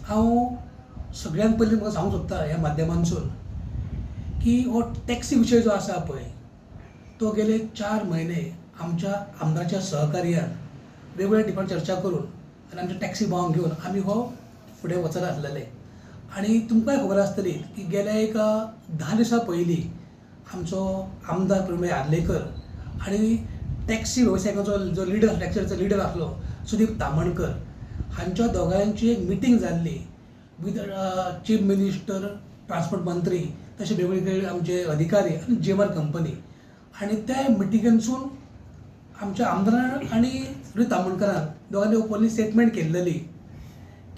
हांव सगळ्यांत पयलीं तुमकां सांगूंक सोदता ह्या माध्यमांतसून की हो टॅक्सी विशय जो आसा पळय, तो गेले 4 म्हयने आमच्या आमदाराच्या सहकार्यान, वेगवेगळ्या डिपार्टमेंट चर्चा करून आनी आमच्या टॅक्सी भावांक घेवन आमी हो फुडें वचत आसलेले. आनी तुमकांय खबर आसतली की गेल्या एक 10 दिसां पयलीं आमचो आमदार प्रवीण आर्लेकर आनी टॅक्सी वेवसायिकांचो जो लिडर, टॅक्सीचो लिडर आसलो सुदीप तामणकर, हांच्या दोगांयची एक मिटींग जाल्ली वीथ चीफ मिनिस्टर, ट्रान्सपोर्ट मंत्री, तशें वेगवेगळे आमचे अधिकारी आनी जीएमआर कंपनी. आनी त्या मिटिंगेनसून आमच्या आमदारान आनी सुदीप तामणकरान दोगांनी ओपनली स्टेटमेंट केल्लेली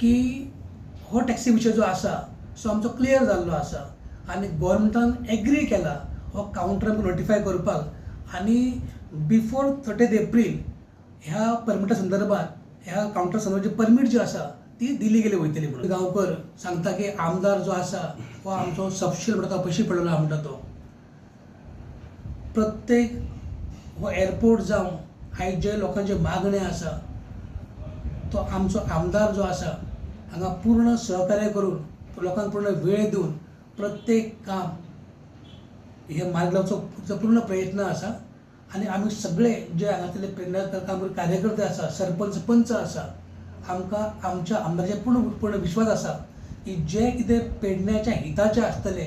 की हो टॅक्सी विशय जो आसा, सो आमचो क्लियर जाल्लो आसा आनी गोवोरमेंटान एग्री केला हो कावंटर आमकां नोटिफाय करपाक आनी बिफोर 30 एप्रील ह्या परमिटा संदर्भात, ह्या कावंटर संदर्भात जी परमीट जी आसा ती दिली गेली वयतली म्हणून. गांवकर सांगता की आमदार जो आसा हो आमचो सपशेल म्हणटा तो अपेशी पडलेलो आहा म्हणटा तो. प्रत्येक हो एअरपोर्ट जावं, आयज जे लोकांचे मागणे आसा, तो आमचो आमदार जो आसा हांगा पूर्ण सहकार्य करून, लोकांक पूर्ण वेळ दिवन प्रत्येक काम हे मार्ग लावचो पूर्ण प्रयत्न आसा. आनी आमी सगळे जे हांगासरले पेडण्याकर काम कार्यकर्ते आसा, सरपंच, पंच आसा, आमकां आमच्या आमदाराचेर पूर्ण पूर्ण विश्वास आसा की जे कितें पेडण्याच्या हिताचें आसतलें,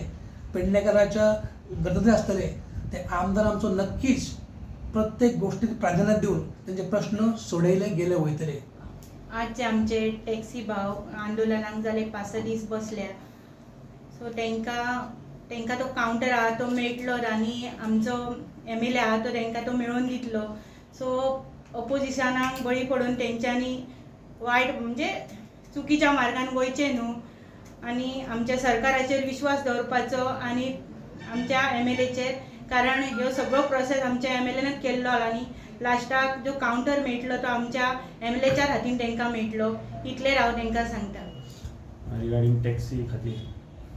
पेडणेकाराच्या गरजेचें आसतलें, ते आमदार आमचो नक्कीच प्रत्येक गोश्टीक प्राधान्य दिवन तेंचे प्रश्न सोडयले गेले वयतले. आज जे आमचे टॅक्सी भाव आंदोलनाक जाले 5-6 दीस बसल्या, सो तांकां तो कावंटर आहा तो मेळटलो आनी आमचो एमएलए आहा तो तांकां तो मेळोवन दितलो. सो अपोजिशनाक बळी पडून तेंच्यांनी वायट म्हणजे चुकीच्या मार्गान वयचें न्हू आनी आमच्या सरकाराचेर विश्वास दवरपाचो आनी आमच्या एमएलएचेर, कारण ह्यो सगळो प्रोसेस आमच्या एमएलएनच केल्लो आनी लास्टाक जो कावंटर मेळटलो तो आमच्या एमएलएच्याच हातीन तांकां मेळटलो, इतलें हांव तांकां सांगता. रिगार्डींग टॅक्सी खातीर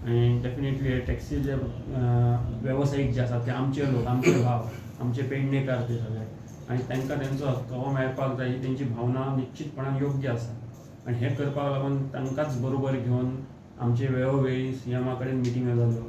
आनी डेफिनेटली टॅक्सी जे वेवसायीक जे आसात ते आमचे लोक, आमचे भाव, आमचे पेडणेकार ते सगळे आनी तांकां तेंचो हक्क हो मेळपाक जाय ही तेंची भावना निश्चितपणान योग्य आसा. आनी हें करपाक लागून तांकांच बरोबर घेवन आमचे वेळोवेळी सीएमा कडेन मिटिंग्यो जाल्यो,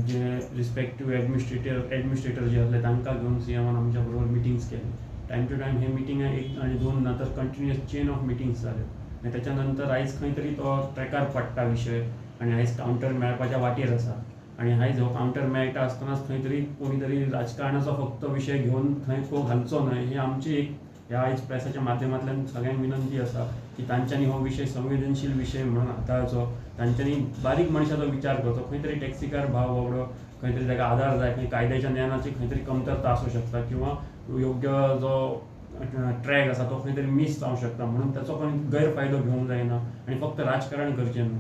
जे रिस्पेक्टीव एडमिनिस्ट्रेटर जे आसले तांकां घेवन सीएमान आमच्या बरोबर मिटिंग्स केले. टायम टू टायम हे मिटिंगा एक आनी दोन ना तर कंटिन्युअस चेन ऑफ मिटिंग्स जाल्यो आनी त्याच्या नंतर आयज खंय तरी तो ट्रॅकार पडटा विशय आनी आयज कावंटर मेळपाच्या वाटेर आसा. आनी आयज हो कावंटर मेळटा आसतनाच खंय तरी कोणी तरी राजकारणाचो फक्त विशय घेवन थंय खो घालचो न्हय ही आमची एक ह्या आयज प्रेसाच्या माध्यमांतल्यान सगळ्यांक विनंती आसा की तांच्यांनी हो विशय संवेदनशील विशय म्हणून हाताळचो. तांच्यांनी बारीक मनशाचो विचार करचो. खंय तरी टॅक्सीकार भाव बाबडो खंय तरी ताका आदार जाय, खंय कायद्याच्या ज्ञानाची खंय तरी कमतरता आसूं शकता किंवा योग्य जो ट्रॅक आसा तो खंय तरी मीस जावंक शकता, म्हणून ताचो खंय गैरफायदो घेवंक जायना आनी फक्त राजकारण करचें न्हू.